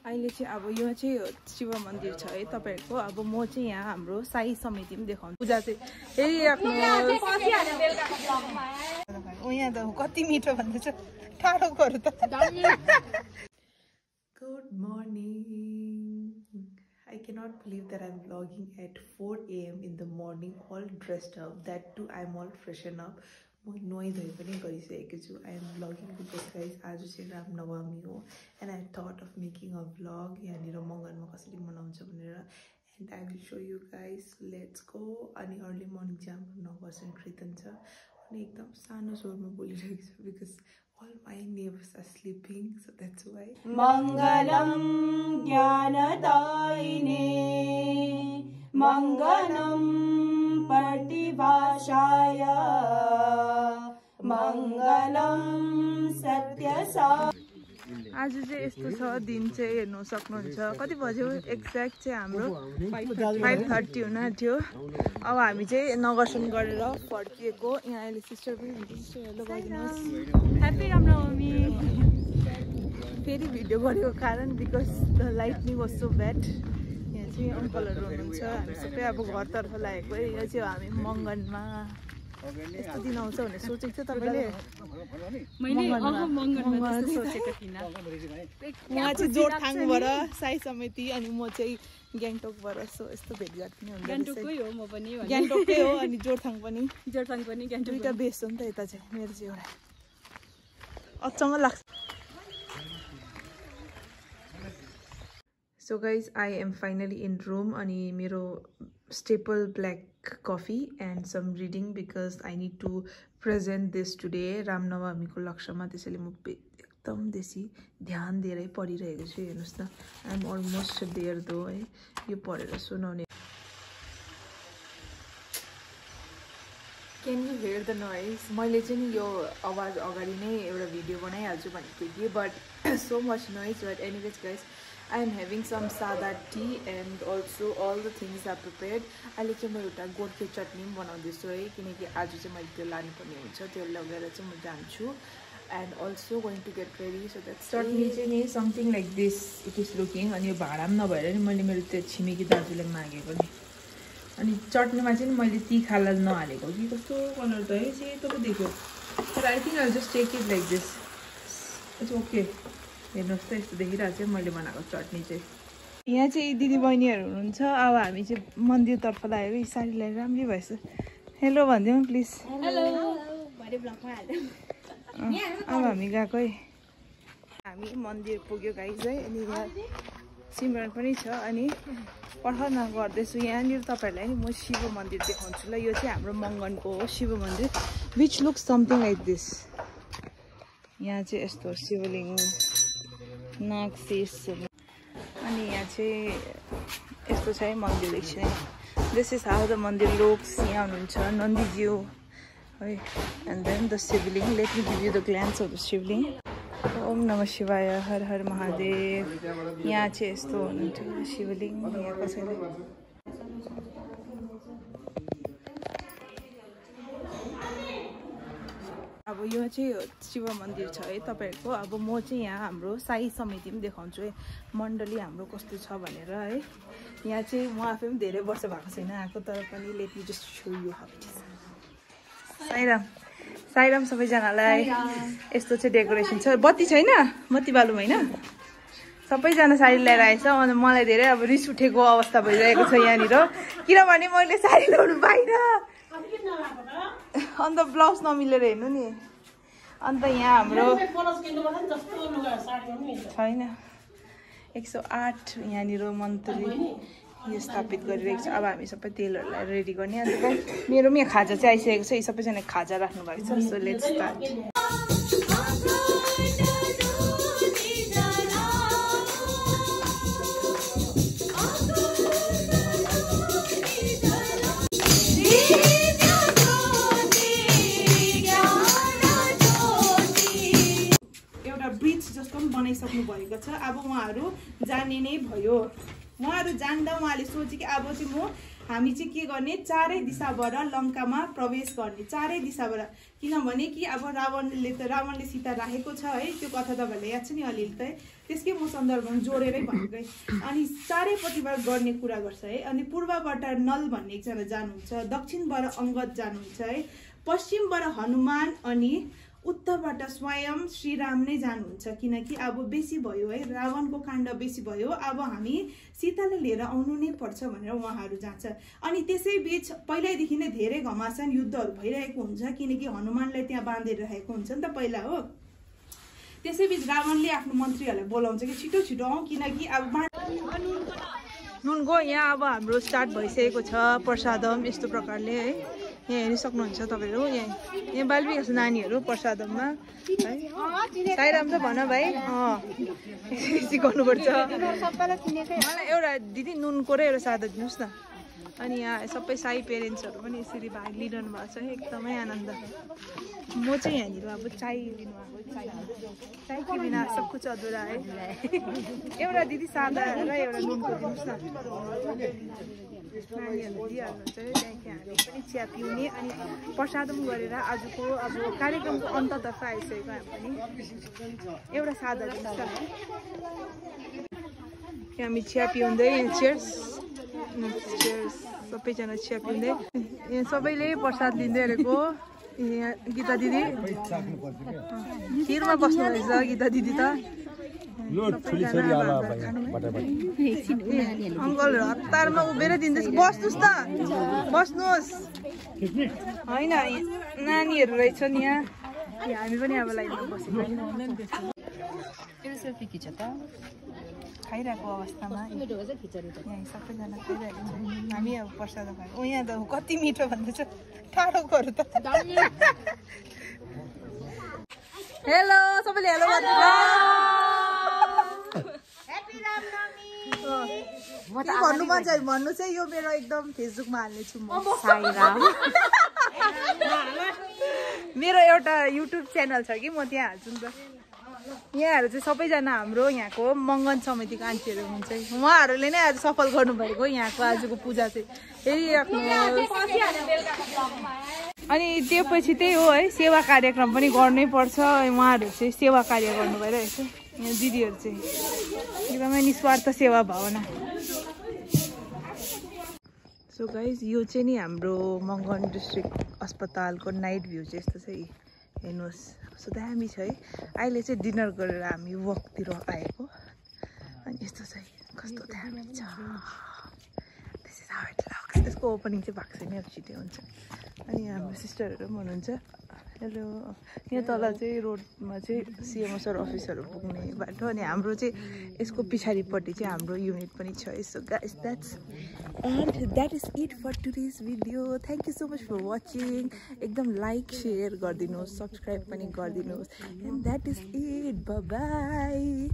अहिले चाहिँ अब यो चाहिँ शिव मन्दिर छ है तपाईहरुको। अब म चाहिँ यहाँ हाम्रो साई समिति पनि देखाउँछु। पूजा चाहिँ हेरिराख्नु ओ यहाँ त कति मिठो भन्दैछ टाढो गरौ त। Good morning. I cannot believe that I'm vlogging at 4 AM in the morning, all dressed up. That too, I'm all freshened up. I am vlogging because guys, आज चाहिँ रामनवमी हो and I thought of making a vlog यहाँनिर मङ्गनमा कसरी मनाउँछ भनेर and I will show you guys. Let's go. अनि early morning चाहिँ हाम्रो 9% कीर्तन छ अनि एकदम सानो स्वरमा बोलिरहेको छु because all my neighbors are sleeping, so that's why. Mangalam Jnanadaine Mangalam Partibhashaya Mangalam Satyasa। आज चाहिँ यस्तो छ दिन चाहिँ हेर्नु सक्नुहुन्छ। कति बज्यो एक्ज्याक्ट चाहिँ हाम्रो 5:30 हुन आँट्यो। अब हामी चाहिँ नगरसन गरेर फर्किएको। यहाँ अहिले सिस्टर पनि हुन्छ। सिस्टर हेलो गरिदिनुहोस्। ह्यापी रामनवमी। फेरि भिडियो गरेको कारण because the lightning was so bad. यहाँ चाहिँ अङ्कलहरू हुनुहुन्छ। हामी सबै अब घरतर्फ लागेको। यो चाहिँ हामी मङ्गनमा यस्तो दिन आउँछ भनेर सोचेको थियो तपाईले? उहाँ चाहिँ जोरथाङबाट साई समिति अनि म चाहिँ ग्याङटोकबाट। सो यस्तो भेटघाट पनि हुन्छ। गान्तोककै हो म पनि। ग्याङटोककै हो अनि जोरथाङ पनि गान्तोक दुईटा बेस हो नि त यता चाहिँ। मेरो चाहिँ एउटा अचम्म लाग्छ। So guys, I am finally in room अनि मेरो staple black coffee and some reading because I need to present this today Ramnavami को लक्ष्यमा। त्यसैले म एकदम देशी ध्यान दिएर पढिरहेको छु। हेर्नुस् न, I am almost there though है। यो पढेर सुनाउने। Can you hear the noise? मैले चाहिँ यो आवाज अगाडि नै एउटा भिडियो बनाइहाल्छु भनेको थिएँ but so much noise. But anyways guys, I am having some sada tea and also all the things are prepared. अहिले चाहिँ म एउटा गोर्खे चटनी पनि बनाउँदैछु है किनकि आज चाहिँ मैले त्यो लानुपर्ने हुन्छ। त्यो लगेर चाहिँ म जान्छु and also going to get ready. So that's चटनी चाहिँ नि something like this it is looking। अनि यो भाडा पनि नभएर नि मैले मेरो त्यो छिमेकी दाजुले मागेको नि। अनि चटनीमा चाहिँ मैले तिखाला नहालेको कि कस्तो कलर त है सेतो पो देखो। But I think I'll just take it like this. It's okay। हेर्नुहोस् त यस्तो देखिरहेको चाहिँ मैले बनाएको चटनी चाहिँ। यहाँ चाहिँ दिदी बहिनीहरू हुनुहुन्छ। अब हामी चाहिँ मन्दिरतर्फ लागेको। यी साडी लगाएर राम्रै भएछ। Hello भनिदिउँ please. हेलो भरे ब्लगमा हाल्दै। अब हामी गएको है। हामी मन्दिर पुग्यो गाइज है। अनि यहाँ सिमरन पनि छ अनि प्रार्थना गर्दैछु। यहाँनिर तपाईँहरूलाई नि म शिव मन्दिर देखाउँछु ल। यो चाहिँ हाम्रो मङ्गनको हो शिव मन्दिर which looks something like this. यहाँ चाहिँ यस्तो शिवलिङ्ग नागशेष अनि यहाँ चाहिँ यस्तो छ है मन्दिर चाहिँ। This is how the mandir looks. यहाँ हुनुहुन्छ नन्दीज्यू है and then the Shivling. Let me give you the glance of the Shivling. ओम नमः शिवाय हर हर महादेव। यहाँ चाहिँ यस्तो हुनुहुन्छ शिवलिङ्ग। यहाँ कसैले अब यो चाहिँ शिव मन्दिर छ है तपाईहरुको। अब म चाहिँ यहाँ हाम्रो साई समिति पनि देखाउँछु है मण्डली हाम्रो कस्तो छ भनेर है। यहाँ चाहिँ म आफै पनि धेरै वर्ष भएको छैन आएको तर पनि let me just show you how it is. Sairam Sairam सबैजनालाई। यस्तो चाहिँ डेकोरेसन छ। बत्ती छैन बत्ती बालुम हैन। सबैजना साडी लिएर आएछ अनि मलाई धेरै अब रिस उठेको अवस्था भइरहेको छ यहाँनिर किनभने मैले साडी ल्याउनु पाइनँ। अन्त ब्लाउज नमिलेर हेर्नु नि। अन्त यहाँ हाम्रो छैन 108 यहाँनिर मन्त्री यो स्थापित गरिरहेको छ। अब हामी सबै तेलहरूलाई रेडी गर्ने। अन्त मेरो पनि खाजा चाहिँ आइसकेको छ। यी सबैजना खाजा राख्नु भएको छ। So let's start. बनाइसक्नु भएको छ। अब उहाँहरू जाने नै भयो। उहाँहरू जान्दा उहाँले सोचे कि अब चाहिँ हामी चाहिँ के गर्ने चारै दिशाबाट लङ्कामा प्रवेश गर्ने चारै दिशाबाट किनभने कि अब रावणले सीता राखेको छ है त्यो कथा तपाईँहरूले याद छ नि अलिअलि त त्यसकै म सन्दर्भमा जोडेरै भनेको अनि चारैपट्टिबाट गर्ने कुरा गर्छ है अनि पूर्वबाट नल भन्ने एकजना जानुहुन्छ दक्षिणबाट अङ्गद जानुहुन्छ है पश्चिमबाट हनुमान अनि उत्तरबाट स्वयं श्रीराम नै जानुहुन्छ किनकि अब बेसी भयो है रावणको काण्ड बेसी भयो अब हामी सीतालाई लिएर आउनु नै पर्छ भनेर उहाँहरू जान्छ अनि त्यसै बीच पहिल्यैदेखि नै धेरै घमासान युद्धहरू भइरहेको हुन्छ किनकि हनुमानलाई त्यहाँ बाँधेर राखेको हुन्छ नि त पहिला हो त्यसै बीच रावणले आफ्नो मन्त्रीहरूलाई बोलाउँछ कि छिटो छिटो आऊ किनकि अब नुनको यहाँ अब हाम्रो स्टार्ट भइसकेको छ प्रसादम यस्तो प्रकारले है यहाँ हेरि सक्नुहुन्छ तपाईँहरू यहाँ बाल विकास नानीहरू प्रसादममा है साइराम त भन भाइ सिकाउनुपर्छ मलाई एउटा दिदी नुनको र एउटा सादा दिनुहोस् न अनि यहाँ सबै साई पेरेन्ट्सहरू पनि यसरी भाग लिइरहनु भएको छ एकदमै आनन्द म चाहिँ यहाँनिर अब चाय लिनु आएको चाय कि बिना सब कुछ अधुरा है एउटा दिदी सादा र एउटा नुनको दिनुहोस् न नानीहरू दिइहाल्नुहुन्छ है त्यहाँदेखि हामी पनि चिया पिउने अनि प्रसादम गरेर आजको अब कार्यक्रमको अन्ततर्फ आइसकेको हामी पनि एउटा सादा दिनुहोस् न हामी चिया पिउँदै चियर्स सबैजना चिया पिउँदै यहाँ सबैले प्रसाद लिँदै गरेको यहाँ गीता दिदी खिरमा बस्नु रहेछ गीता दिदी त अङ्कलहरू हतारमा उभिएर दिँदैछ बस्नुहोस् त बस्नुहोस् होइन नानीहरू रहेछन् यहाँ हामी पनि अब लाइनमा बसेको सेल्फी खिच त खाइरहेको अवस्थामा यहाँ सबैजना खाइरहेको छ हामी अब प्रसाद खाएको यहाँ त कति मिठो भन्दैछ टाढोकोहरू त हेलो सबैले हेलो भन्नु मन छ भन्नु चाहिँ यो मेरो एकदम फेसबुकमा हाल्नेछु म मेरो एउटा युट्युब च्यानल छ कि म त्यहाँ हाल्छु नि त यहाँहरू चाहिँ सबैजना हाम्रो यहाँको मङ्गन समितिको आन्टीहरू हुनुहुन्छ उहाँहरूले नै आज सफल गर्नुभएको यहाँको आजको पूजा चाहिँ हेरिराख्नु अनि त्यो पछि त्यही हो है सेवा कार्यक्रम पनि गर्नै पर्छ उहाँहरू चाहिँ सेवा कार्य गर्नु भइरहेको छ यहाँ दिदीहरू चाहिँ एकदमै निस्वार्थ सेवा भावना सो गाइज यो चाहिँ नि हाम्रो मङ्गन डिस्ट्रिक्ट अस्पतालको नाइट भ्यू चाहिँ यस्तो चाहिँ हेर्नुहोस् कस्तो दामी छ है अहिले चाहिँ डिनर गरेर हामी वकतिर आएको अनि यस्तो चाहिँ कस्तो दामी छ त्यसको ओपनिङ चाहिँ भएको छैन अब छिटो हुन्छ अनि हाम्रो सिस्टरहरू पनि हुनुहुन्छ हेलो यहाँ तल चाहिँ रोडमा चाहिँ सिएमओसर अफिसहरू पुग्ने बाटो अनि हाम्रो चाहिँ यसको पछाडिपट्टि चाहिँ हाम्रो युनिट पनि छ so guys that is it for today's video thank you so much for watching एकदम लाइक सेयर गरिदिनुहोस् सब्सक्राइब पनि गरिदिनुहोस् and that is it by